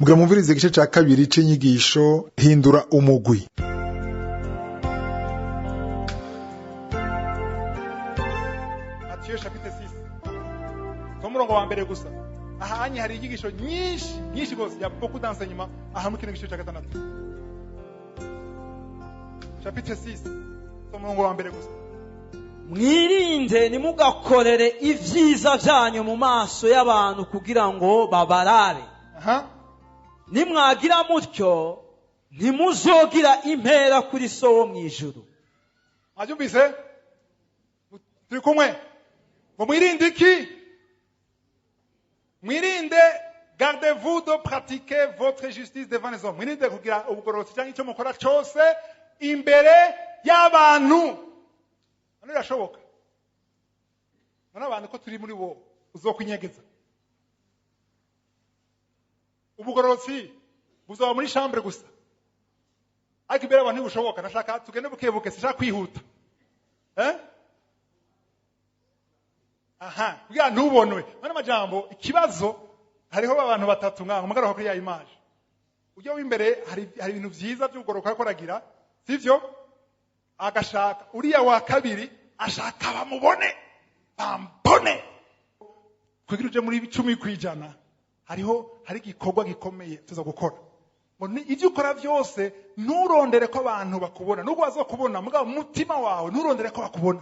Muga mumvirize igice ca kabiri c'inyigisho "Hindura umugwi". Matiyo chapitre 6, umurongo wa mbere gusa. Ahanye hari inyigisho nyinshi nyinshi rwose, ya beaucoup d'enseignement aha muri kino gice cya gatandatu. Chapitre 6, umurongo wa mbere gusa. Mwirinde, ntimugakorere ibyiza byanyu mu maso y'abantu kugira ngo babarabe. Nimwagira mutyo, ntimuzogira impera kuri So wo mu ijuru. Mwabyumvise? Turi kumwe? Ngo mwirinde iki? Mwirinde, gardez-vous de pratiquer votre justice devant les hommes. Mwirinde kugira ubugororotsi cyangwa icyo mukora cyose imbere y'abantu. None birashoboka? None abantu ko turi muri bo, uzokwinyegeza? Ubugororotsi buzaba muri chambre gusa, ariko imbere y'abantu ntibushoboka. Nashaka tugende buke buke, sinshaka kwihuta, eh? Aha kugira ntubonwe. None amajambo, ikibazo, hariho abantu batatu ngaho. Mugaruka kuri ya image ujya w'imbere, hari ibintu vyiza by'ubugororoka ariko aragira, sivyo? Agashaka uriya wa kabiri, ashaka bamubone, bambone. Kugira uje muri 10%, hariho hari igikorwa gikomeye tuza gukora. Ngo ni ibyo ukora byose, nturondere ko abantu bakubona, nubwo bazokubona, mugabo mu mutima wawe nturondere ko bakubona.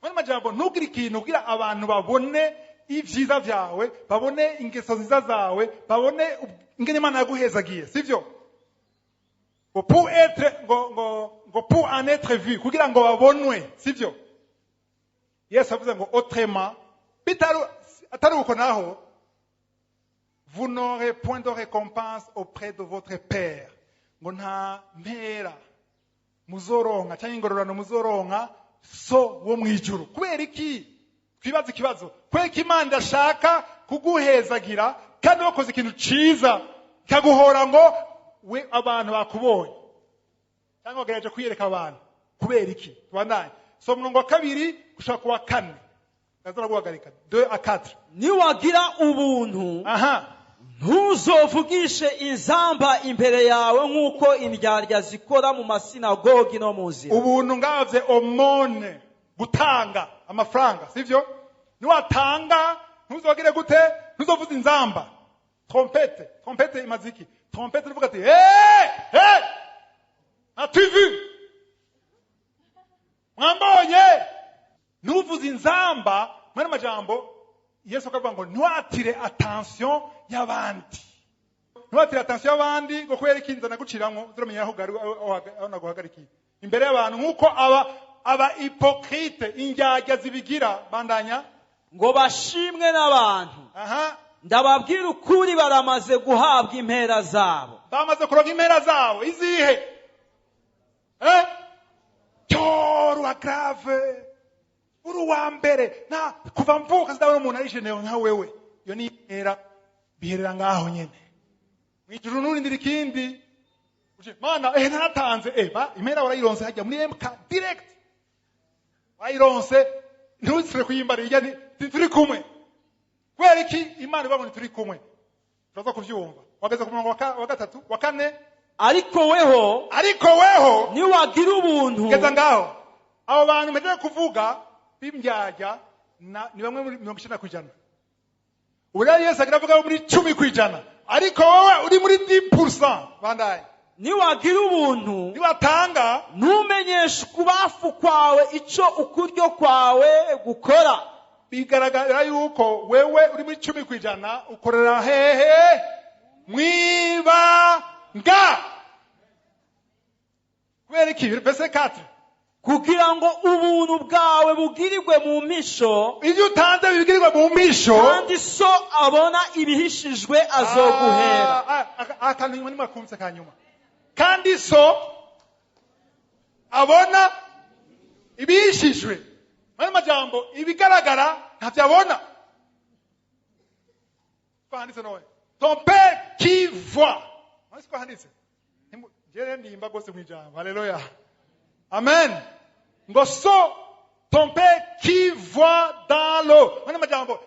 Muri majambo, ntugire ikintu kugira abantu babone ibyiza byawe, babone ingeso nziza zawe, babone ingene Imana yaguhezagiye, sivyo? Ngo pour être, ngo pour en être vu, kugira ngo babonwe, sivyo? Yesu avuze ngo autrement, bitari atari uko naho, vous n'aurez point de récompense auprès de votre père. Ngo nta mpera muzoronka cyangwa ingororano muzoronka So wo mu ijuru. Kubera iki? Twibaze ikibazo: kubera ko Imana idashaka kuguhezagira kandi wakoze ikintu ciza, ikaguhora ngo we abantu bakubonye cyangwa wagerageje kwiyereka abantu? Kubera iki? Tubandanye, so umurongo wa kabiri gushaka kuwa kane, ndaza guhagarika, 2 à 4. Niwagira ubuntu, ntuzovugishe inzamba imbere yawe nk'uko indyarya zikora mu masinagogi no mu nzira. Ubuntu ngavye, aumône, gutanga amafaranga, sivyo? Niwatanga, ntuzogire gute? Ntuzovuza inzamba, trompette. Trompette imaze iki? Trompette ivuga ati: "Hey, hey, as-tu vu? Mwambonye?" Ntuvuze inzamba. Mwene majambo, Yesu akavuga ngo ntiwatire attention y'abandi, ntiwatire attention y'abandi. Ngo kubera iki? Nza naguciramwo, uramenya aho aho naguhagarikiye imbere y'abantu, nk'uko aba hypocrite, indyarya zibigira. Bandanya. Ngo bashimwe n'abantu. Ndababwira ukuri, baramaze guhabwa impera zabo. Bamaze kuronka impera zabo. Izihe, eh? Cyorwa grave, uri uwa mbere. Nta kuva mvuka sindabona umuntu ari généreux nka wewe. Iyo ni impera, biherera ngaho nyene. Mwijuru nurindira ikindi. Uje mana, naratanze, ba impera warayironse hajya muri MK direct, warayironse, ntusire kuyimbara. Ijya ni turi kumwe. Kubera iki Imana ivuga ngo ntituri kumwe? Turaza kuvyumva. Wageze ku murongo wa gatatu, wa kane. Ariko weho, Ariko weho, niwagira ubuntu, geza ngaho. Abo bantu mpejeje kuvuga b'imbyarya ni bamwe muri 90%. Ubu rero Yesu agira avuga muri 10%, ariko wowe uri muri 10%. Bandaye. Niwagira ubuntu, Niwatanga, ntumenyeshe ukubafu kwawe ico ukuryo kwawe gukora. Bigaragara yuko wewe uri muri 10%, ukorera hehe? Mwibanga. Kubera iki? Verset 4. Kugira ngo ubuntu bwawe bugirirwe mu mpisho, Ibyo utanze bigirirwa mu mpisho, kandi So abona ibihishijwe azoguhera. Ah, ah, akantu nyuma nimwakumvise kanyuma: kandi So abona ibihishijwe. Mani majambo, ibigaragara ntavyo abona. Ko handitse none: ton père qui voit. Mani siko handitse? Jewe ndimba rwose mw'ijambo. Haleluya, amen. Ngo so, ton père qui voit dans l'eau. Mani majambo,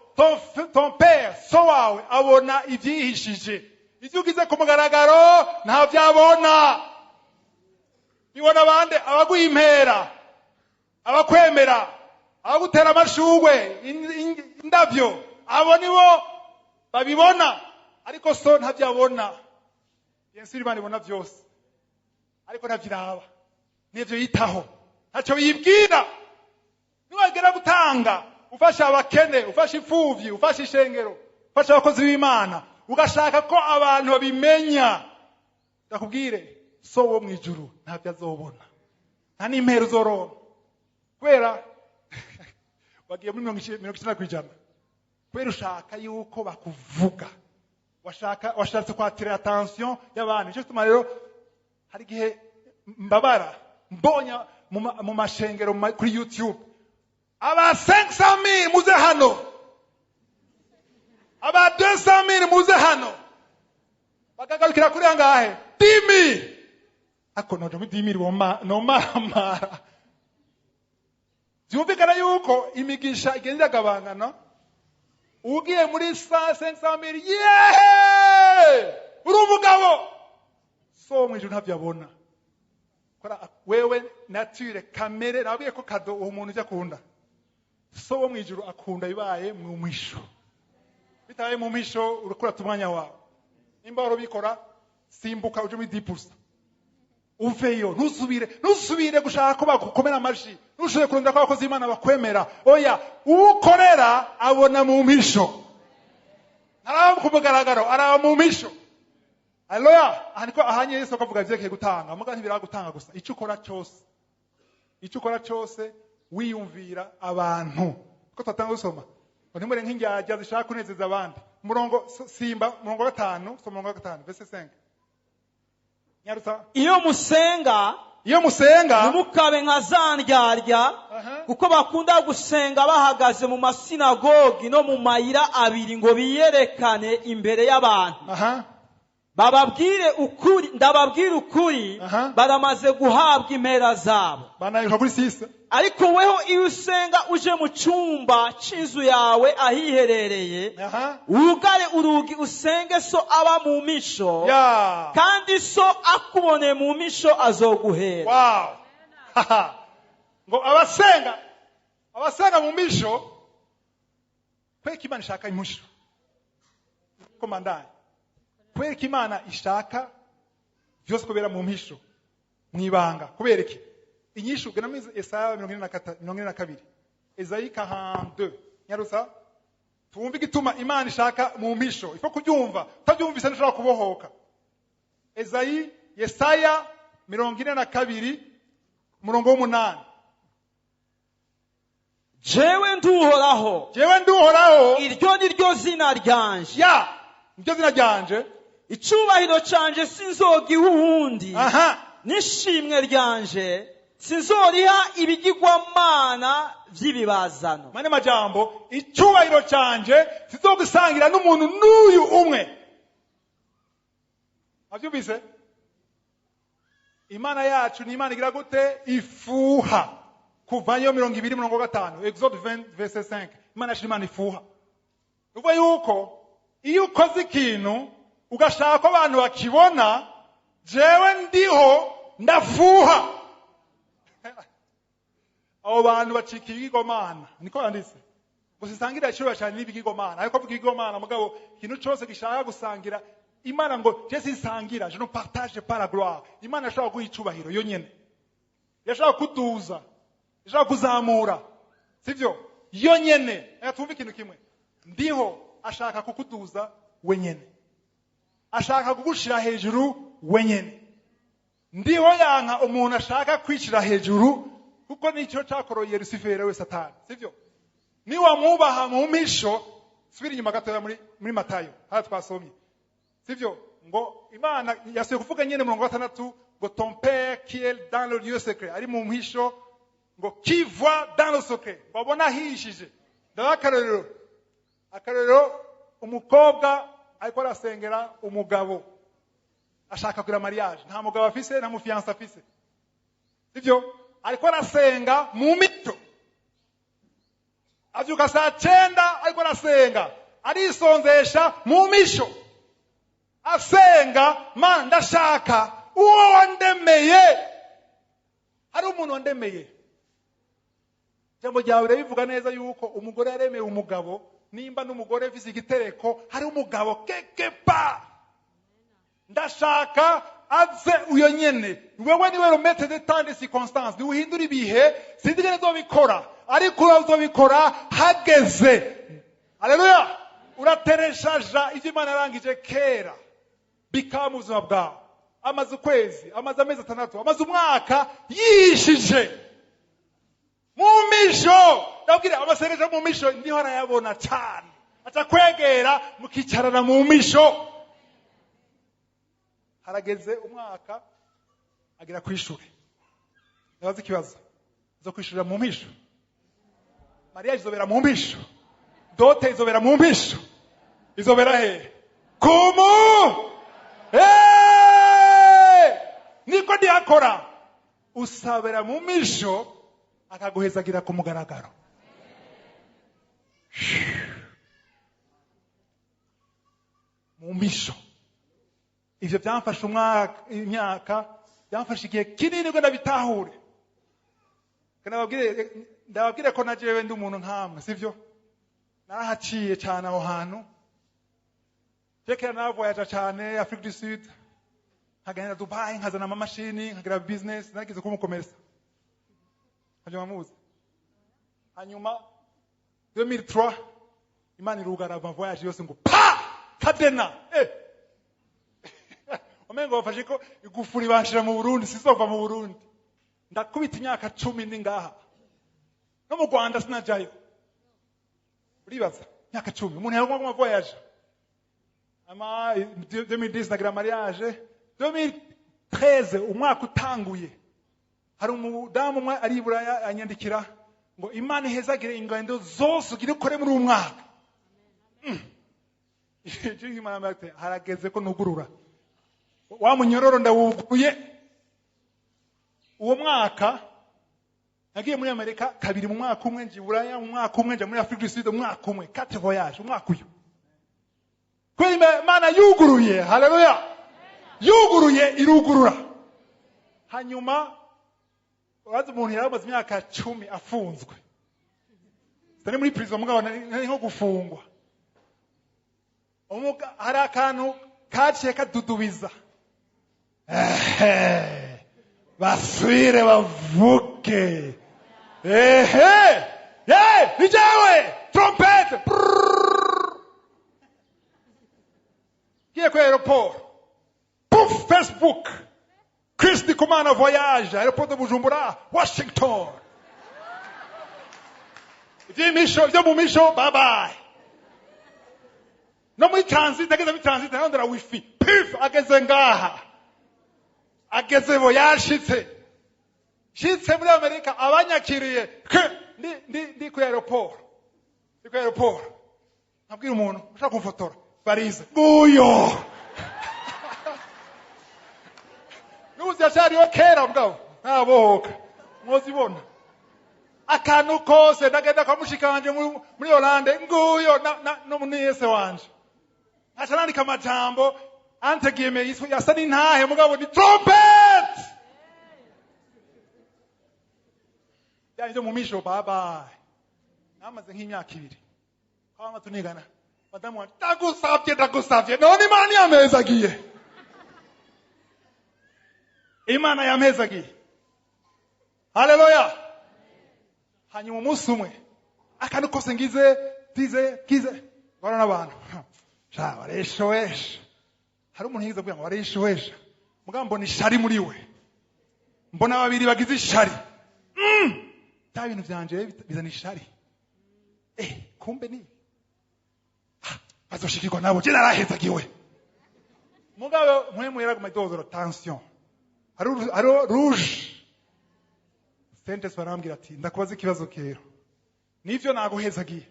ton père, so wawe abona ivyihishije. Ivyo ugize ku mugaragaro ntavyabona. Bibona bande? Abaguha impera, abakwemera, abagutera amashurwe, indavyo, abo nibo babibona, ariko so ntavyabona. Yesu, Imana ibona vyose, ariko ntavyiraba, nivyo yitaho, ntacyo yibwira. Niwagera gutanga, ufasha abakene, ufasha imfuvyi, ufasha ishengero, ufasha abakozi b'Imana, ugashaka ko abantu babimenya, ndakubwire, so wo mw'ijuru ntabyo azobona, nta n'impera uzoronka, kubera wagiye muri 90%, kubera ushaka yuko bakuvuga, washaka washatse kwatira attention y'abantu. Nicyo gituma rero hari igihe mbabara mbonya mu mashengero, kuri YouTube, aba 500,000 muze hano, aba 200,000 muze hano, bakagarukira kuri angahe? 10,000. Ako noja muri 10,000 nomaramara. Vyumvikana yuko imigisha igenda iragabangana. Ugiye muri sa 500,000, yeee, uri umugabo. So mw'ijuru ntavyo abona. Kora wewe nature kamere nabwiye ko cadeau uwo muntu ujya akunda, so wo mw'ijuru akunda bibaye mu mwisho. Bitabaye mu mwisho, urakurata umwanya wawe. Nimba wari ubikora, simbuka uje muri 10%, uveyo, ntusubire gushaka ko bagukomera amashi, ntusubire kurondera ko abakozi b'Imana bakwemera. Oya, uwo ukorera abona mu mpisho, ntaraba ku mugaragaro, araba mu mpisho. Haleluya! Aha niko ahanye Yesu akavuga ivyerekeye gutanga. Muga ntibiraba gutanga gusa, icyo ukora cyose, icyo ukora cyose wiyumvira abantu, ko twatanga gusoma ngo ntimure nk'indyarya zishaka kunezeza abandi. Umurongo, simba umurongo wa 5, soma umurongo wa 5, verset 5, nyarutsa. Iyo musenga, Iyo musenga, ntimukabe nka za ndyarya, kuko bakunda gusenga bahagaze mu masinagogi no mu mayira abiri ngo biyerekane imbere y'abantu. Bababwire ukuri, ndababwira ukuri, baramaze guhabwa impera zabo. Banayuka kuri 6. Ariko weho iyo usenga, uje mu cyumba cy'inzu yawe ahiherereye, wugare urugi, usenge so aba mu misho, kandi so akuboneye mu misho azoguhera. Wow. Ngo abasenga mu misho. Kweka Imana ishaka imusho komandani, kubera Imana ishaka byose kubera mu mpisho, mu ibanga. Kubera iki? Inyishu gana muri Esaya 42, Esayi 42, nyarutsa twumve igituma Imana ishaka mu mpisho. Ifo kubyumva, utabyumvise ntushobora kubohoka. Esayi, Yesaya 42, umurongo w'8. Jewe nduhoraho, Jewe nduhoraho, iryo ni ryo zina ryanje, ya niryo zina ryanje, icyubahiro canje sinzogiha uwundi, n'ishimwe ryanje sinzoriha ibigirwamana vy'ibibazano. Mane majambo, icyubahiro canje sizogusangira n'umuntu n'uyu umwe. Abyumvise? Imana yacu ni Imana igira gute? Ifuha. Kuvayo 20 mirongo 5, Exode 20 verset 5. Imana yacu ni Imana ifuha. Uvuga yuko iyo ukoze ikintu ugashaka ko abantu bakibona, jewe ndiho ndafuha. Abo bantu bacika ibigirwamana, niko yanditse, ngo sisangira icyubahiro cyane n'ibigirwamana. Ariko avuga ibigirwamana, mugabo ikintu cyose gishaka gusangira Imana, ngo je sinsangira, je ne partage pas la gloire. Imana ishobora guha icubahiro yo nyene, yashobora kuduza, ishobora kuzamura, sivyo? Yo nyene. Reka twumve ikintu kimwe: ndiho ashaka kukuduza wenyene, ashaka kugushira hejuru wenyene. Ndiho yanka umuntu ashaka kwicira hejuru, kuko nicyo cakoroye Rusiferi we Satani, sivyo? Niwamwubaha mu mpisho. Subira inyuma gatoya muri Matayo, hano twasomye, sivyo? Ngo Imana yasuye kuvuga nyene murongo wa 6, ngo ton père qui est dans le lieu secret, ari mu mpisho, ngo qui voit dans le secret, ngo abona ahishije. Ndabaha akarorero. Umukobwa ariko arasengera umugabo, ashaka kugira mariage, nta mugabo afise, nta mufiancé afise, sivyo? Ariko arasenga mu mito, avyuka saa 9, ariko arasenga, arisonzesha mu misho. Asenga, Mana ndashaka uwo wandemeye. Hari umuntu wandemeye. Ijambo ryawe rirabivuga neza yuko umugore yaremeye umugabo, nimba n'umugore afise igitereko, hari umugabo kekepa. Ndashaka aze uyo nyene. Wewe niwe le maître des temps des circonstances, niwe uhindura ibihe, sinzi ingene uzobikora, ariko uzobikora hageze. Haleluya! Uratereshaja ivyo Imana yarangije kera bikaba mu buzima bwawe. Amaze ukwezi, amaze amezi 6, amaze umwaka yishije mu misho. Ndabwira amasengesho mu misho niho arayabona cyane, aca kwegera mukicarana mu misho. Harageze umwaka agera kwishure. Ndabaza ikibazo, zo kwishurira mu misho? Mariya izobera mu misho? Dote izobera mu misho? Izobera he? Kumu niko ndiyakora. Usabera mu misho akaguhezagira ku mugaragaro. Mu misho. Ivyo byamfashe umwaka, imyaka, byamfashe igihe kinini ngo ndabitahure. Ndababwire ko najewe ndi umuntu nkamwe, sivyo? Narahaciye cyane aho hantu. Jekera navoyaja cyane Afrique du Sud, nkagenda Dubai, nkazana amamashini, nkagira business, nagize kumukomersa. Hanyuma muzi. Hanyuma 2003 Imana irugara ama voyage yose ngo pa! Kadena. Omengo bafashe ko igufuri banshira mu Burundi, sizova mu Burundi. Ndakubita imyaka 10 ndi ngaha. No mu Rwanda sinajayo. Uribaza imyaka 10 umuntu yaguma mu voyage. Ama 2010 nagira mariage, 2013 umwaka utanguye. Hari umudamu umwe ari i Buraya anyandikira ngo Imana ihezagire ingendo zose ugira ukore muri uyu mwaka. Harageze ko nugurura wa munyororo ndawuguye. Uwo mwaka nagiye muri Amerika kabiri mu mwaka umwe, nje Buraya mu mwaka umwe, nje muri Afrique du Sud mu mwaka umwe, 4 voyage umwaka uyu. Kweli Imana yuguruye, haleluya. Yuguruye irugurura. Hanyuma urazi umuntu yaramaze imyaka 10 afunzwe. Sitari muri prison mugabo nari nko gufungwa. Hari akantu kaciye kadudubiza. Basubire bavuge. Ni jewe trompette. Kiye kwa aeroport. Puf, Facebook. Chris Ndikumana voyage, aeroport de Bujumbura, Washington. Ivy'imisho, ivyo mu misho, bye bye. No muri transit, ageze muri transit, arondera wifi. Puf, ageze ngaha. Ageze bo yashitse. Shitse muri Amerika abanyakiriye. Ndi ku aeroport. Ndi ku aeroport. Nabwira umuntu ushaka kumfotora. Barize. Nguyo. Nuzi yashariyo kera mugabo. Ntabohoka. Mwozibona. Akantu kose ndagenda kwa mushikanje muri Hollande, nguyo no muniyese wanje. Acha nandika amajambo antegiyeme yiswe yasa n'intahe mugabo ni trumpet. Yanjye mu misho bye bye. Namaze nk'imyaka 2. Kwama tunigana. Madamu wanje ndagusavye. None Imana yamezagiye. Imana yamezagiye. Haleluya. Hanyuma umunsi umwe akantu kose ngize gize ngora n'abantu. Sha bareshowesha. Hari umuntu yigize kugira ngo bareshowesha. Mugabo mbona ishari muri we. Mbona babiri bagize ishari. Ta bintu byanje bizana ishari. Kumbe ni bazoshikirwa nabo je narahezagiwe. Mugabo mwe yara kuma tension. Hari rouge. Sentes barambwira ati ndakubaza ikibazo kero. Nivyo naguhezagiye.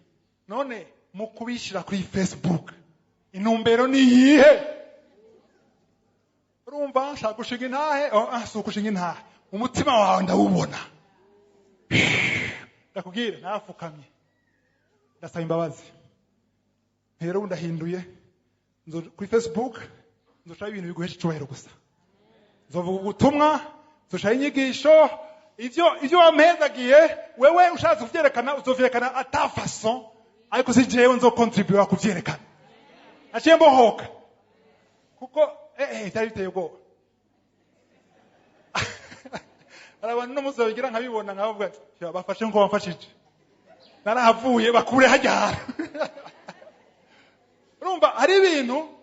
None mukubishira kuri Facebook intumbero ni yihe? Urumva nshaka gushinga intahe, si gushinga intahe. Umutima wawe ndawubona. Ndakubwira nafukamye. Ndasaba imbabazi. Rero ndahinduye nzo kuri Facebook Nzoshaka ibintu biguhesha icubahiro gusa, nzovuga ubutumwa, nzoshaka inyigisho, ivyo wampezagiye wewe ushatse kuvyerekana uzovyerekana à ta façon, ariko si jewe nzokontribuwa kuvyerekana. Naciye mbohoka kuko byari biteye ubwoba. Hari abantu no munsi babigira nkabibona nkabavuga ati, bafashe nkuko bamfashije, narahavuye, bakure hajya hantu. Urumva hari ibintu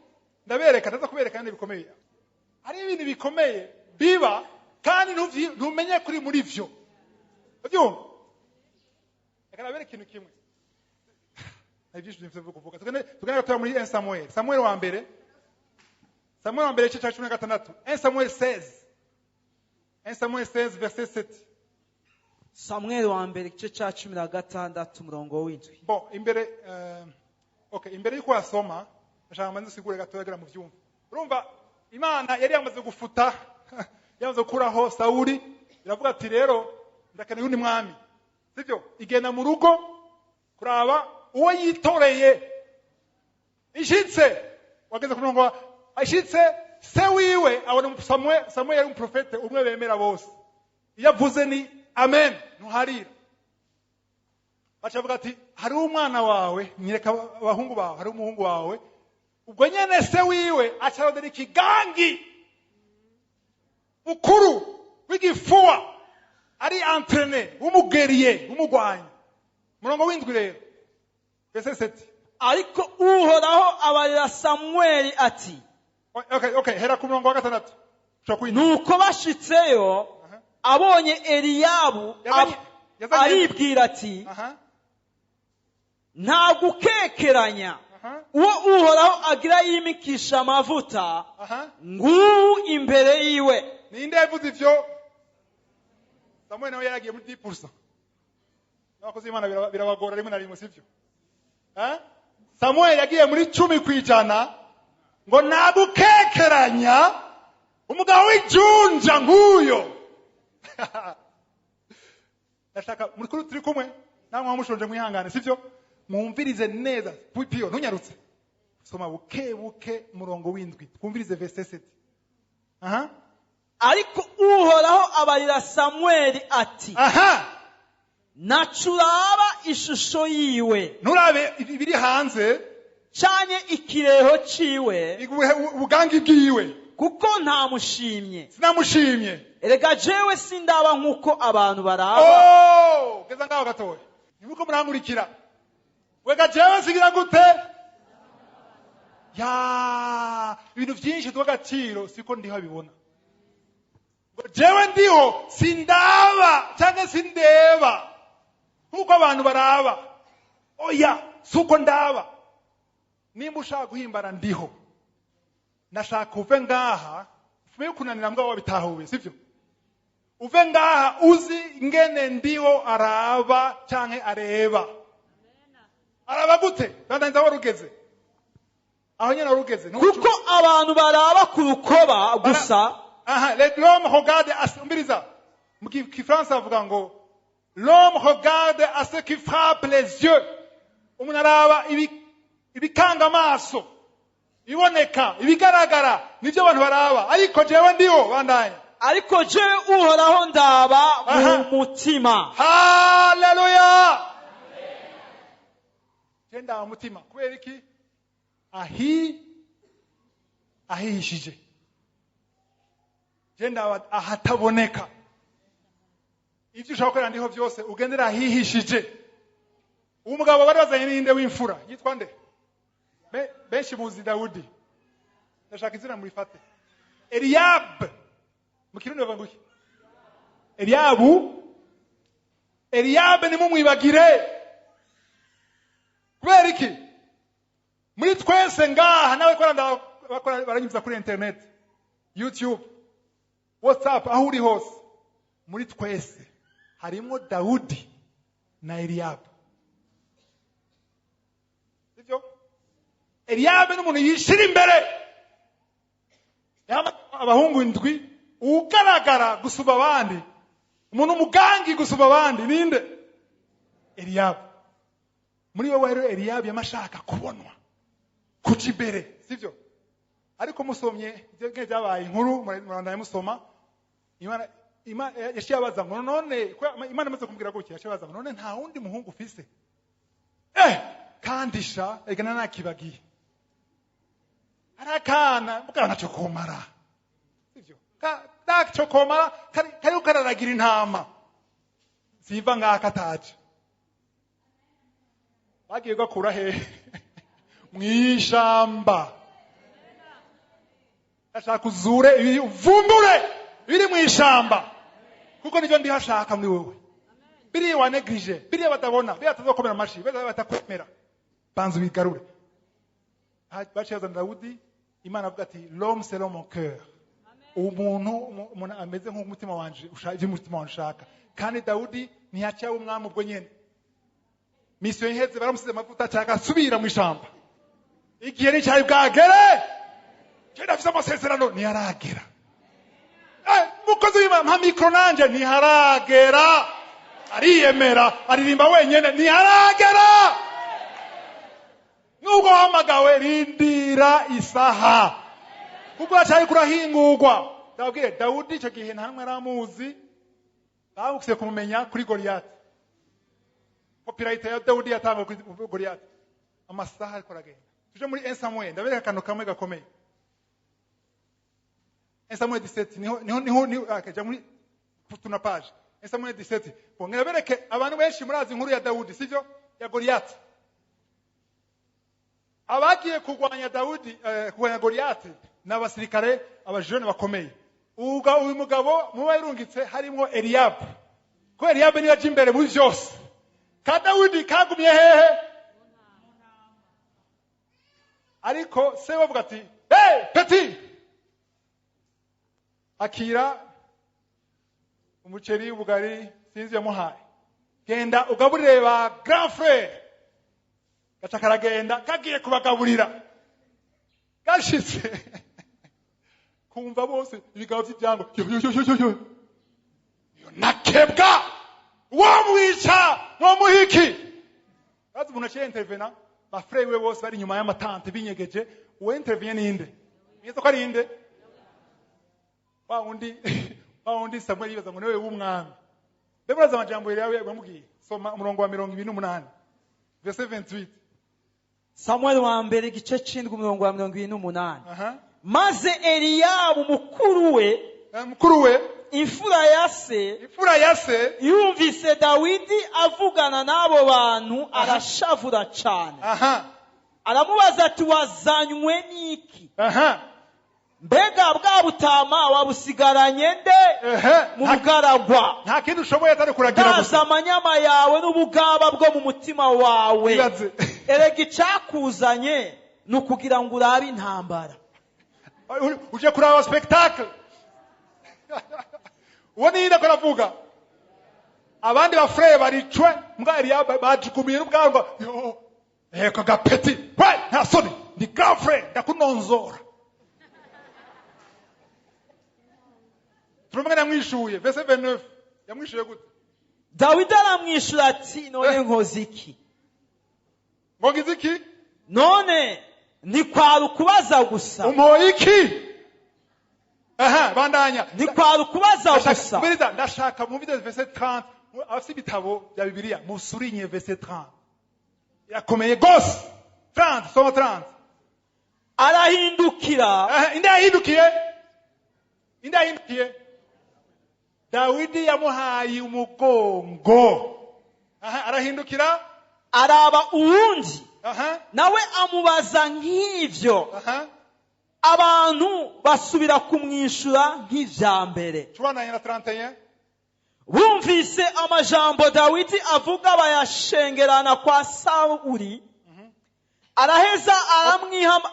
ndabereka, ndaza kubereka kandi bikomeye. Hari ibintu bikomeye biba kandi ntumenye kuri muri vyo. Ubyumva? Reka nabereke ikintu kimwe. Hari byinshi byo kuvuga. Tugende gatoya muri 1 Samuel, Samuel wa mbere, Samuel wa mbere, igice cya 16, 1 Samuel 16, 1 Samuel 16 verset 7. Samweli wa mbere, igice cya 16, umurongo w'7. Bon, imbere okay, imbere yuko wasoma, ndashaka manze usigure gatoya kugira mu vyumva. Urumva Imana yari yamaze gufuta, yamaze gukuraho Sawuli, iravuga ati rero ndakeneye undi mwami, sibyo? Igenda mu rugo kuraba uwo yitoreye. Ishitse, wageze ku murongo ashitse, se wiwe abona Samuel. Samuel yari umuprofete umwe bemera bose, iyo avuze ni amen, ntuharira. Baca bavuga ati hariho umwana wawe, nyereka abahungu bawe, hariho umuhungu wawe. Ubwo nyene se wiwe acarondera ikigangi mukuru w'igifuwa ari entraîné, w'umugeriye, w'umugwanyi. Murongo w'7 rero, verset 7. Ariko Uhoraho abarira Samweli ati Okay, hera ku murongo wa 6. Ushobora kuwinjira. Nuko bashitseyo, abonye Eliyabu, aribwira ati nta gukekeranya, uwo Uhoraho agira yimikisha amavuta nguwu imbere yiwe. Ninde yavuze ivyo? Samuel nawe yaragiye muri 10%. N'abakozi b'Imana birabagora rimwe na rimwe, sivyo? Samuel yagiye muri 10% ngo nagukekeranya umugabo w'ijunja nk'uyo. Ndashaka muri kuri turi kumwe namwe mushonje mwihangane, sivyo? Mwumvirize neza piyo, ntunyarutse, soma buke buke murongo w'7, twumvirize verset 7. Aha. Ariko Uhoraho abarira Samweli ati nacuraba ishusho yiwe, nturabe ibiri hanze canye ikireho ciwe, ubugangi bwiwe, kuko ntamushimye. Sinamushimye. Erega jewe sindaba nkuko abantu baraba. Oh, geza ngaho gatoya, nimuko murankurikira. Wega jewe sigira gute ya ibintu byinshi tw'agaciro siko ndiho abibona. Ngo jewe ndiho sindaba cyangwa sindeba nkuko abantu baraba. Oya, suko ndaba. Nimba ushaka guhimbara ndiho, ndashaka uve ngaha uvuye kunanira mbwa wabitahuye, sivyo? Uve ngaha uzi ngene ndiho araba canke areba. Araba gute? Bandanza warugeze aho nyene warugeze. Kuko abantu baraba ku rukoba gusa. Aha, l'homme regarde à, umbiriza, mu Kifaransa bavuga ngo l'homme regarde à ce qui frappe les yeux. Umuntu araba ibikanga amaso, iboneka, ibigaragara, nivyo abantu baraba. Ariko jewe ndiho bandanye. Ariko jewe Uhoraho ndaba mu mutima. Haleluya. Je ndaba mu mutima kubera iki? Ahihishije. Je ndaba ahataboneka. Ivyo ushaka gukora ndiho byose ugendera ahihishije. Umugabo bari bazanye n'inde w'imfura yitwa nde? Benshi muzi Dawudi. Ndashaka izina murifate. Eliab. Mu Kirundi bavuga iki? Eliabu. Eliab nimumwibagire. Kubera iki? Muri twese ngaha nawe bakora baranyuza kuri internet, YouTube, WhatsApp, aho uri hose, muri twese harimo Dawudi na Eliab. Sivyo? Eliab ni umuntu yishira imbere. Abahungu 7 ugaragara gusumba abandi, umuntu umugangi gusumba abandi ninde? Eliab. Muri wowe rero Eliab yamashaka kubonwa kuja imbere, sivyo? Ariko musomye ibyo byabaye inkuru, murandanye musoma. Imana yaciye abaza ngo none, Imana imaze kumubwira gutya, yaciye abaza ngo none nta wundi muhungu ufise? Kandi sha ega nanakibagiye, arakana bwana ntacyo komara, sivyo? Ntacyo komara, kari kararagira intama ziva ngaka ataje. Bagiye gakura he? Mwishamba. Ashaka uzure ibiri, uvumbure ibiri mwishamba, kuko nivyo ndiho ashaka muri wewe. Biriya wanegirije, biriya batabona, biriya batazokomera amashi, biriya batakwemera, banza ubigarure. Baciye bazana Dawudi. Imana avuga ati: "L'homme selon mon cœur", umuntu ameze nk'umutima wanje, ivyo umutima wanje ushaka. Kandi Dawudi ntiyaciye aba umwami ubwo nyene. Mission iheze, baramusize amavuta, ashaka asubira mw'ishamba. Igihe nticyari bwagere. Je ndafise amasezerano, ntiyaragera. Mukozi w'Imana, mpa micro nanje, ntiharagera. Ariyemera, aririmba wenyene, ntiharagera. Nubwo wahamagawe, rindira isaha, kuko hacari kurahingurwa. Ndababwire, Dawudi icyo gihe nta numwe aramuzi. Bagukwiye kumumenya kuri Goliyati. Popularité ya Dawudi yatangwe kuri Goliyati. Amasaha ariko aragenda. Tuje muri 1 Samuel, ndabereka akantu kamwe gakomeye. 1 Samuel 17, niho akaja muri tuna page 1 Samuel 17. Bon, ndabereke. Abantu benshi murazi inkuru ya Dawudi, sivyo? Ya Goliyati. Abagiye kurwanya Dawudi, kurwanya Goliyati, n'abasirikare abajene bakomeye. Uga uyu mugabo muba yarungitse harimo Eliyabu, ko Eliyabu niyo aje imbere muri byose. Ka Dawudi kagumye hehe? Ariko se bavuga ati: "Hey petit, akira umuceri, ubugari, sinzi yamuhaye, genda ugaburire ba grand frère." Gaca karagenda, kagiye kubagaburira, gashitse kumva bose ibigabo by'ibyango: "Yo yo yo yo yo yo, nakebwa wamwica, mwomuhiki." Bazi umuntu aciye intervena, ba frère we bose bari inyuma y'amatante binyegeje. Uwo intervene ninde? Mwiza ko ari inde? Wa wundi Samuel yibaza ngo niwe w'umwami. Mbe murazi amajambo yawe yamubwiye? Soma umurongo wa 28, verset 28. Samuel wa mbere, igice c'indwi, umurongo wa 28. Aha. Maze Eliyabu mukuru we, Mukuru we, imfura ya se, imfura ya se, yumvise Dawidi avugana n'abo bantu, arashavura cane. Aramubaza ati: "Wazanywe n'iki? Mbega bwa butama wabusigaranye nde mu bugaragwa? Nta kindi ushoboye atari kuragira Ndaza gusa." amanyama yawe n'ubugaba bwo mu mutima wawe. Ibaze. Erega icakuzanye ni ukugira ngo urabe intambara." Uje kuraba spectacle. Uwo ni ko aravuga, abandi ba frère baricwe mbwa Eliya bajugumiye n'ubwanwa. Yo eko gapeti we, nta soni, ni grand frère, ndakunonzora. Turumva yamwishuye, verset 29. Yamwishuye gute? Dawidi aramwishyura ati: "None nkoze iki?" Ngo ngize iki? None ntikwari ukubaza gusa. Umpoye iki? Aha, bandanya. Ntikwari ukubaza gusa. Mbiriza, ndashaka mumvise verset 30. Abafite ibitabo bya Bibiliya, musurinye verset 30, irakomeye gose. 30, soma 30. Arahindukira. Aha, inde yahindukiye? Inde yahindukiye? Dawidi yamuhaye umugongo. Aha, arahindukira. Araba uwundi, nawe amubaza nk'ivyo. Abantu basubira kumwishyura nk'ivya mbere. Tubandanye na 31. Bumvise amajambo Dawidi avuga, bayashengerana kwa Sawuli. Araheza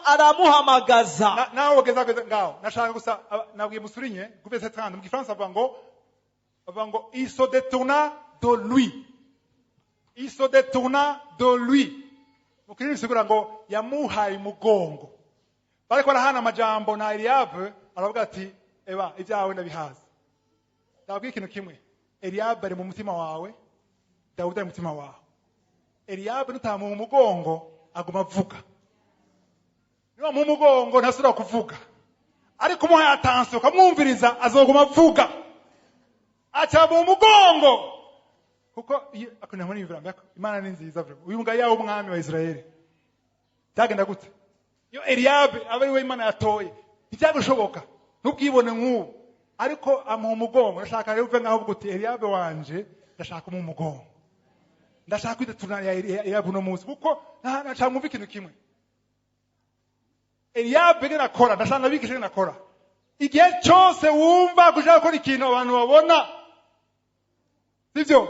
aramuhamagaza. Nawe wageza ngaho, nashaka gusa nabwiye musurinye ku verset 30. Mu Gifaransa bavuga ngo "il se détourna de lui". "Il se détourna de lui" mu Kirundi bisigura ngo yamuhaye umugongo. Bariko barahana amajambo na Eliyabu, aravuga ati: "Eba, ibyawe ndabihaze." Ndababwira ikintu kimwe: Eliyabu ari mu mutima wawe, Dawudi ari mu mutima wawe. Eliyabu nutamuha umugongo, aguma avuga. Niba mu mugongo ntasubira kuvuga, ariko umuhaye attention ukamwumviriza azoguma avuga. Aca mu mugongo kuko akona muri ivura. Imana ni nziza vraiment. Uyu mugabo yawe umwami wa Israeli byagenda gute iyo Eliabe aba ari we Imana yatoye? Ntibyagushoboka, ntubwibone nk'ubu, ariko amuha umugongo. Ndashaka rero uve nkaho uvuga uti: "Eliabe wanje, ndashaka umuha umugongo, ndashaka kwidaturana ya Eliabe uno munsi," kuko nashaka mwumve ikintu kimwe. Eliabe ngene akora, ndashaka nabigishe ngene akora. Igihe cyose wumva gushaka gukora ikintu abantu babona, sivyo?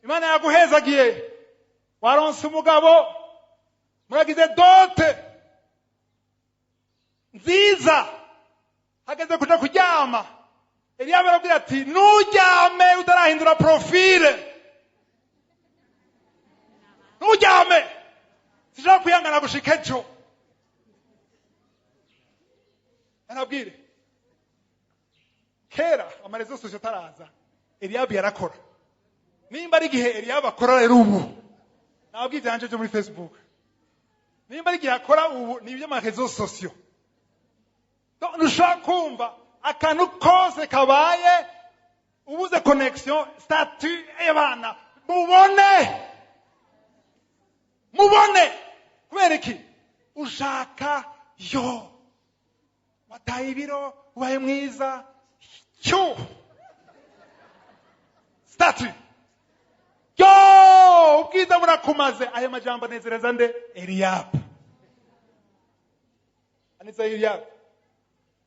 Imana yaguhezagiye, waronse umugabo, muragize dot nziza, hageze kuja kuryama, Eliyabu arabwira ati: "Nturyame utarahindura profile, nturyame, sinshobora kwihangana gushika ejo." Arabwire kera ama réseaux sociaux ataraza, Eliyabu yarakora. Nimba ari igihe Eliyabu akora rero ubu, nabwo ivyanje byo muri Facebook, nimba ari igihe akora ubu, ni iby'ama réseaux sociaux. Ntushobora kumva akantu kose kabaye, ubuze connexion, statut y'abana, mubone mubone. Kubera iki? Ushaka yo wataye ibiro, ubaye mwiza, cyo statut yo ubwiza burakumaze. Ayo majambo anezereza nde? Eliyabu anezereza Eliyabu.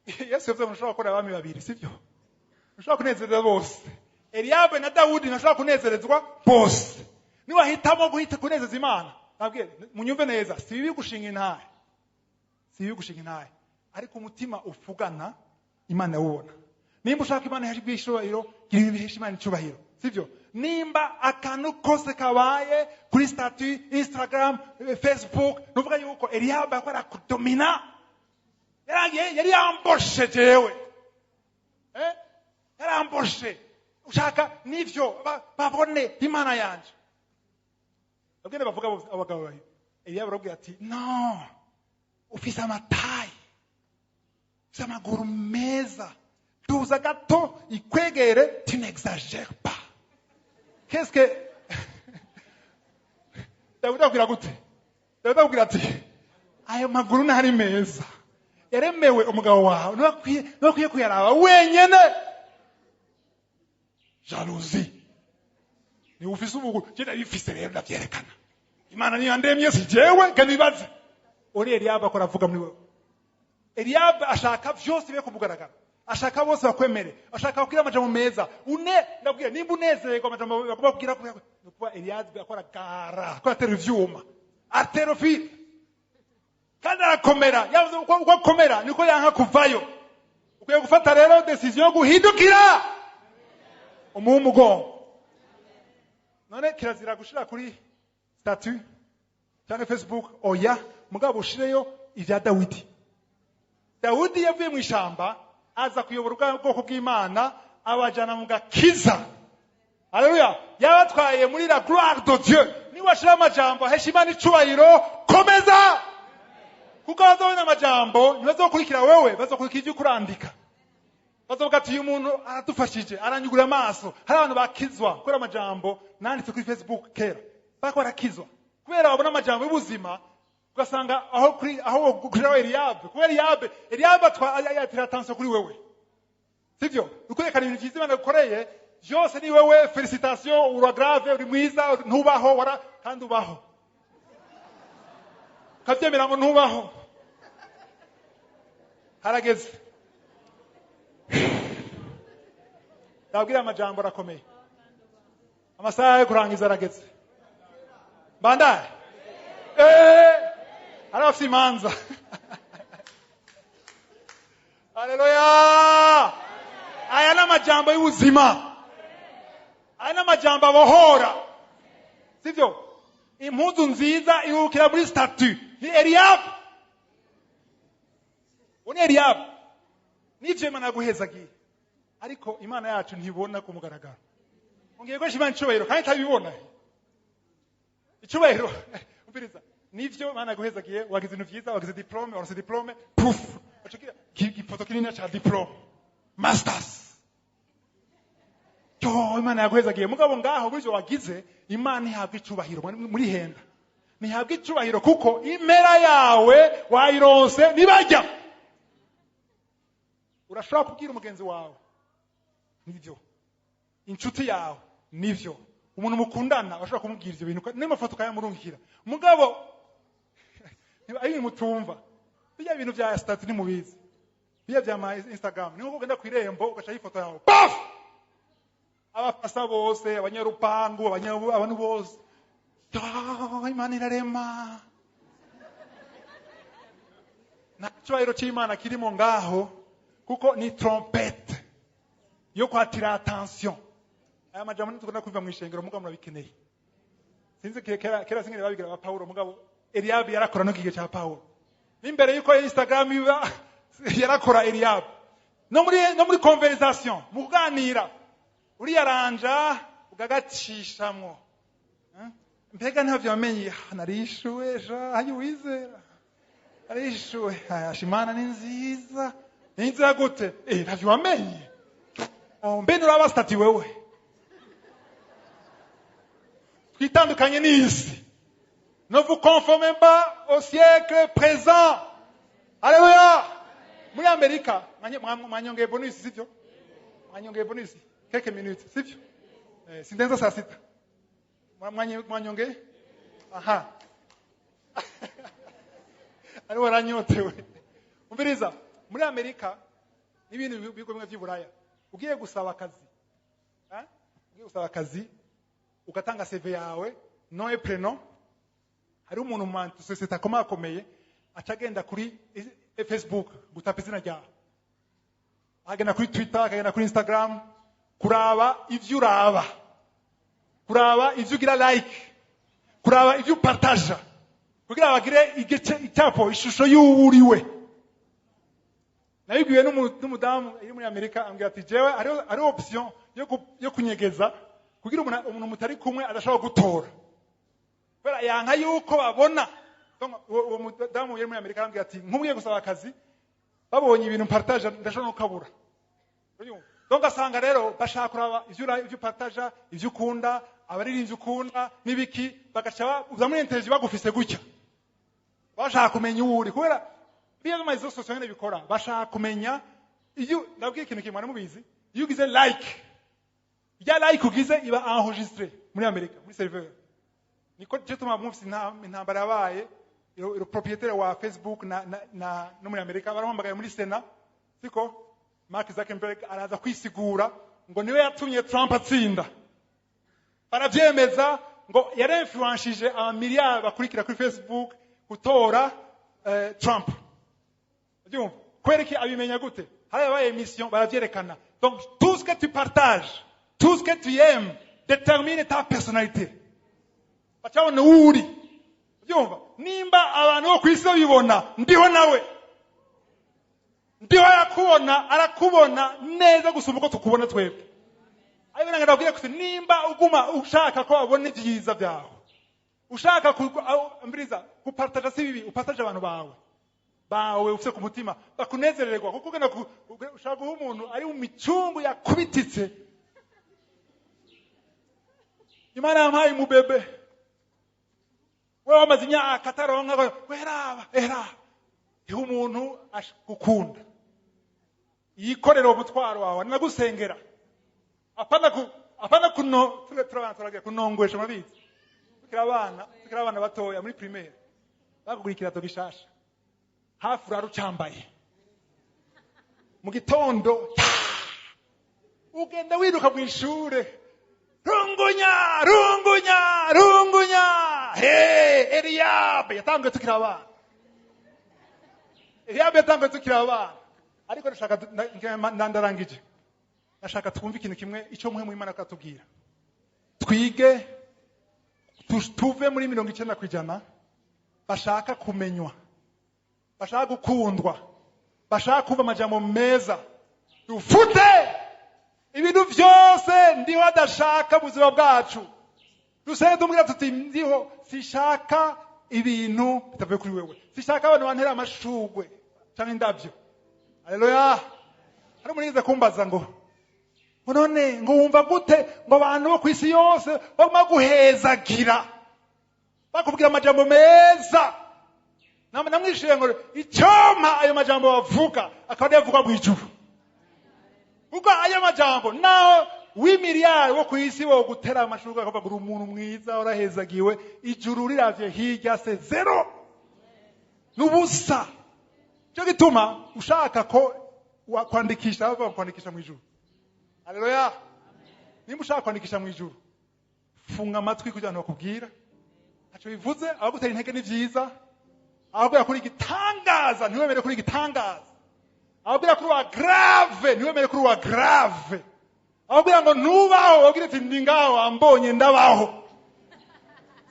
Yesu yavuze ngo ntushobora gukora abami babiri, sibyo? Ntushobora kunezereza bose. Eliyabu na Dawudi ntashobora kunezerezwa bose. Niwahitamo guhita kunezeza Imana, nabwiye munyumve neza, si bibi gushinga intahe, si bibi gushinga intahe, ariko umutima ufugana Imana yawubona. Nimba ushaka Imana ihesha icyubahiro, gira ibintu bihesha Imana icyubahiro, sibyo? Nimba akantu kose kabaye kuri statut, Instagram, Facebook, nuvuga yuko Eliyabu yakora kudomina, yaragiye, yari yamboshe jewe, yaramboshe. Ushaka nivyo babone Imana yanje. Abwene bavuga abagabo babiri, Eliyabu arabwira ati: "No ufise amatayi, ufise amaguru meza, tuza gato ikwegere, tu n'exagères pas." Qu'est-ce que Dawidi abwira gute? Dawidi abwira ati: "Ayo maguru ntari meza, yaremewe umugabo wawe, ntiwakwiye kuyaraba wenyene." Jalousie ni ufise ubuguru, je ndabifise rero ndavyerekana. Imana niyo yandemye, si jewe. Kandi bibaze uri Eliyabu akora avuga muri wewe. Eliyabu ashaka vyose bibe kumugaragara, ashaka bose bakwemere, ashaka kubwira amajambo meza. Une ndabwira nimba unezerwa amajambo bagomba kubwira, ni ukuba Eliyabu akora gara, akora atera ivyuma, atera fili, kandi arakomera. Yavuze uko akomera niko yanka kuvayo. Ukwiye gufata rero décision yo guhindukira umuha umugongo. None kirazira gushira kuri statut cyangwa Facebook? Oya, mugabo ushireyo ibya Dawidi. Dawidi yavuye mu ishamba aza kuyobora ubwoko bw'Imana, abajana mu gakiza. Haleluya! Yabatwaye muri la gloire de Dieu. Niwashira amajambo ahesha Imana icubahiro, komeza, kuko bazobona amajambo, ntibazokurikira wewe, bazokurikira ibyo kurandika. Bazovuga ati: "Uyu muntu aradufashije, aranyugura amaso." Hari abantu bakizwa kubera amajambo nanditse kuri Facebook kera, bariko barakizwa kubera babona amajambo y'ubuzima. Ugasanga aho kuri aho gushiraho Eliyabu, kubera Eliyabu atira attention kuri wewe, sivyo? Ukwerekana ibintu vyiza Imana gukoreye byose, ni wewe, félicitation, ura grave, uri mwiza, ntubaho wara, kandi ubaho ukavyemera ngo ntubaho. Harageze ndabwira, amajambo arakomeye, amasaha yo kurangiza arageze. Bandaye hari abafite imanza. Haleluya! Aya ni amajambo y'ubuzima, aya ni amajambo abohora, sivyo? Impuzu nziza irukira muri statut ni Eliyabu, uwo ni Eliyabu. Nivyo Imana yaguhezagiye, ariko Imana yacu ntibona ku mugaragaro. Ngiye guhesha Imana icubahiro kandi itabibona icubahiro. Umviriza. Nivyo Imana yaguhezagiye, wagize ibintu vyiza, wagize diplôme, waronse diplôme, puf, uca ifoto kinini ca diplôme, masters. Yo, Imana yaguhezagiye, mugabo ngaho muri ivyo wagize, Imana ihabwa icubahiro, muri henda ntihabwa icubahiro kuko impera yawe wayironse nibajya. Urashobora kubwira umugenzi wawe nivyo, inshuti yawe nivyo, umuntu mukundana urashobora kumubwira ivyo bintu n'amafoto ukayamurungikira, mugabo ari ibintu mutumva. Bijya bintu vya statut ntimubizi, bijya vya ma Instagram ni nko ugenda kw'irembo ugacaho ifoto yawe, paf, abafasa bose, abanyarupangu, abantu bose, Imana irarema. Nta cyubahiro cy'Imana kirimo ngaho, kuko ni trompette yo kwatira attention. Aya majambo ntitugomba kubiva mu ishengero, mugabo murabikeneye. Sinzi kera singene babigira ba Paulo, mugabo Eliabu yarakora no kigihe cya Paulo. N'imbere yuko Instagram iba yarakora Eliabu. No muri conversation, mu kuganira, uriyaranja ugagacishamwo. Mbega ntavyo wamenye, narishuwe ja, hayi wizera. Narishuwe, Imana ni nziza. Ni nziza gute? Ntavyo wamenye. Mbe nuraba statut wewe. Twitandukanye n'isi. Ne vous conformez pas au siècle présent. Alléluia. Muri Amerika, mwanyongeye bonus, sivyo? Mwanyongeye bonus quelques minutes, sivyo? Sindenza saa sita. Mwanyongeye? Aha. Ari waranyotewe. Umviriza, muri Amerika n'ibintu bigo bimwe vy'Iburaya, ugiye gusaba akazi. Ugiye gusaba akazi, ugatanga CV yawe, nom et prénom. Hari umuntu mu société akomakomeye acagenda kuri Facebook gutapa izina ryawe, agenda kuri Twitter, akagenda kuri Instagram kuraba ivyo uraba, kuraba ivyo ugira like, kuraba ivyo upartaja, kugira bagire igice icyapo ishusho y'uwuriwe. Nabibwiwe n'umudamu iri muri Amerika, ambwira ati jewe hari option yo kunyegeza kugira umuntu mutari kumwe adashobora gutora, kubera yanka yuko babona. Uwo mudamu yari muri Amerika arambwira ati nk'umwiye gusaba akazi, babonye ibintu partage ndashobora no kabura. Donc asanga rero bashaka kuraba ivyo partage, ivyo ukunda, abaririmbyi ukunda n'ibiki, bagaca uza muri interview bagufise gutya, bashaka kumenya uwo uri, kubera biya mu mazo social nyene bikora, bashaka kumenya iyo. Ndabwiye ikintu kimwe mubizi, iyo ugize like, ya like ugize iba enregistré muri Amerika muri serveur. Niko cyo tuma mufisi intambara yabaye, le propriétaire wa Facebook na no muri Amerika baramuhamagaye muri Sena, siko Mark Zuckerberg araza kwisigura ngo niwe yatumye Trump atsinda. Baravyemeza ngo yarinfluenshije amamiliyari bakurikira kuri Facebook gutora Trump. Byumva kubera abimenya gute? Hari abaye émission baravyerekana. Donc tout ce que tu partages, tout ce que tu aimes détermine ta personnalité. Bacabona uri. Byumva nimba abantu bo kwisi babibona, ndiho nawe. Ndiho arakubona, arakubona neza gusumba uko tukubona twebwe. Ariko ndabwira ko nimba uguma ushaka ko babona ibyiza byawe, ushaka ambiriza gupartaja si bibi, upartaje abantu bawe ufite ku mutima bakunezererwa, kuko ugenda ushaka guha umuntu ari mu micungu yakubititse. Imana yampaye umubebe, wewe wamaze imyaka ataronka, weraba era iho umuntu gukunda yikorera umutwaro wawe, nagusengera apana kuno turabana kunongwesha mabizi. Tukira abana batoya muri primaire bakugura ikirato gishasha, hafi urarucambaye mu gitondo ugenda wiruka mu ishure, rungunya rungunya rungunya, hey Eliabe yatanguye tukira abana, Eliabe yatanguye tukira abana. Ariko ndashaka ndandarangije, ndashaka twumve ikintu kimwe icyo muhe mu Imana akatubwira. Twige tuve muri 90% bashaka kumenywa, bashaka gukundwa, bashaka kumva amajambo meza. Dufute ibintu byose ndiho adashaka mu buzima bwacu. Dusenge tumubwira tuti ndiho sishaka ibintu bitavuye kuri wewe. Sishaka abantu bantera amashugwe canke indavyo. Haleluya. Hari umuntu yigeze kumbaza ngo none ngo wumva gute ngo abantu bo kw'isi yose baguma guhezagira, bakubwira amajambo meza. Namwishuye ngo icyompa ayo majambo bavuga akaba ariyo avugwa mw'ijuru, kuko ayo majambo naho w'imiliyari wo kw'isi wo gutera amashurwe akavuga ngo uri umuntu mwiza warahezagiwe, ijuru riravye hirya se zero n'ubusa. Cyo gituma ushaka ko kwandikisha, bavuga kwandikisha mw'ijuru. Haleluya. Nimba ushaka kwandikisha mw'ijuru, funga amatwi kugira ngo bakubwira ntaco bivuze. Abagutera intege ni vyiza, ababwira kuri igitangaza ntiwemere kuri igitangaza, ababwira kuri wa grave ntiwemere kuri wa grave, ababwira ngo ntubaho babwire ati ndi ngaho ambonye ndabaho,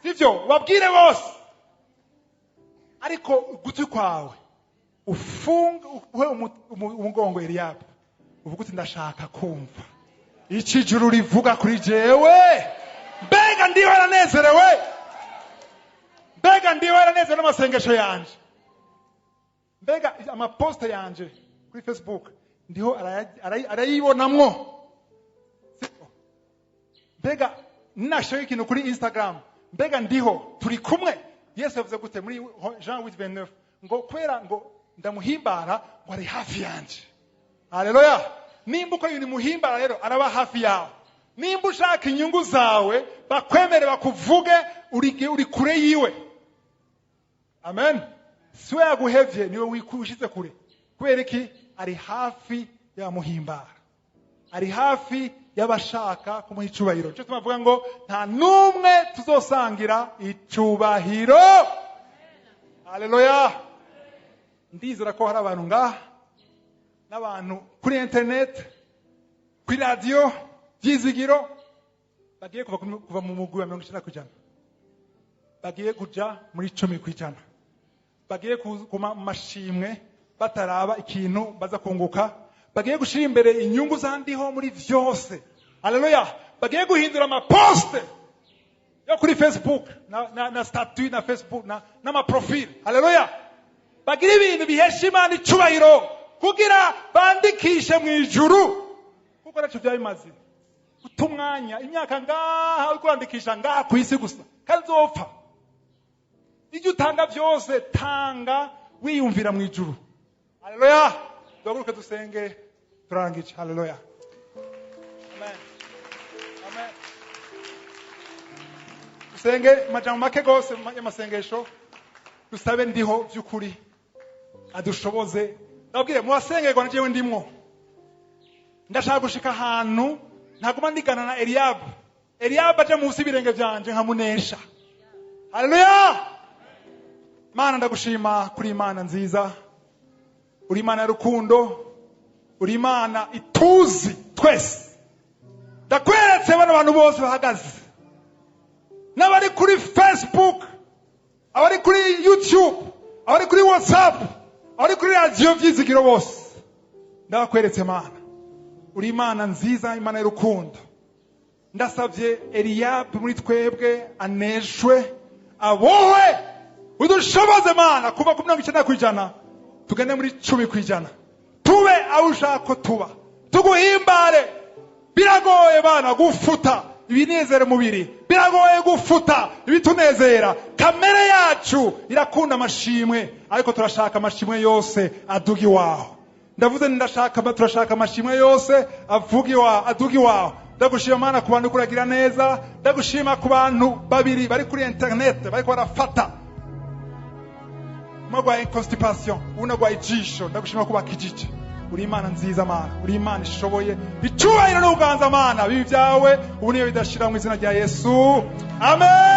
sivyo? Babwire bose, ariko ugutwi kwawe ufunge, uhe umugongo Eliyabu, uvuge uti ndashaka kumva iki ijuru rivuga kuri jewe. Mbega ndiho yaranezerewe, mbega ndiho yaranezerewe n'amasengesho yanje, mbega amaposte yanje kuri Facebook ndiho arayibonamwo, mbega nashoye ikintu kuri Instagram, mbega ndiho turi kumwe. Yesu yavuze gute muri Jean 8:29 ngo kwera ngo ndamuhimbara ngo ari hafi yanje. Haleluya. Nimba uko ibintu muhimbara rero araba hafi yawe. Nimba ushaka inyungu zawe bakwemere bakuvuge, uri kure yiwe. Amen. Siwe yaguhevye, niwe wikushize kure. Kubera iki? Ari hafi y'abamuhimbara, ari hafi y'abashaka kumuha icubahiro. Nico tumavuga ngo nta numwe tuzosangira icubahiro. Haleluya. Ndizera ko hari abantu ngaha n'abantu kuri internet, kuri radio Vyizigiro bagiye kuva mu mugwi wa 90%, bagiye kuja muri 10%, bagiye kuma mashimwe bataraba ikintu baza kunguka, bagiye gushira imbere inyungu zandiho muri vyose. Haleluya. Bagiye guhindura amaposte yo kuri Facebook na statut na Facebook n'amaprofile. Haleluya. Bagira ibintu bihesha Imana icubahiro kugira bandikishe mu ijuru, kuko naco vyabimaze guta umwanya imyaka ngaha uri kwandikisha ngaha ku isi gusa, kandi uzopfa. Ibyo utanga byose tanga wiyumvira mu ijuru. Haleluya. Duhaguruke dusenge turangije. Haleluya. Amen. Amen. Dusenge amajambo make gose y'amasengesho, dusabe ndiho by'ukuri adushoboze. Ndabwire mu basengerwa na jewe ndimwo, ndashaka gushika ahantu ntaguma ndigana na Eliyabu. Eliyabu aje munsi y'ibirenge vyanje nkamunesha. Haleluya. Mana, ndagushima kuri Imana nziza, uri Imana y'urukundo, uri Imana ituzi twese. Ndakweretse bano bantu bose bahagaze, n'abari kuri Facebook, abari kuri YouTube, abari kuri WhatsApp, abari kuri radio Vyizigiro bose, ndabakweretse Mana. Uri Imana nziza, Imana y'urukundo. Ndasavye Eliyabu muri twebwe aneshwe, abohwe, udushoboze Mana kuva ku 90% tugende muri 10%, tube aho ushaka ko tuba, tuguhimbare. Biragoye Mana gufuta ibinezera umubiri, biragoye gufuta ibitunezera. Kamere yacu irakunda amashimwe, ariko turashaka amashimwe yose aduga iwawe. Ndavuze ndashaka, turashaka amashimwe yose avuga iwawe, aduga iwawe. Ndagushima Mana ku bantu kuragira neza, ndagushima ku bantu babiri bari kuri internet bariko barafata, umwe agwaye constipation, uwundi agwaye ijisho. Ndagushima ko bakijije. Uri Imana nziza Mana, uri Imana ishoboye. Icubahiro n'ubuganza Mana bibi byawe ubu niyo bidashira mu izina rya Yesu. Amen.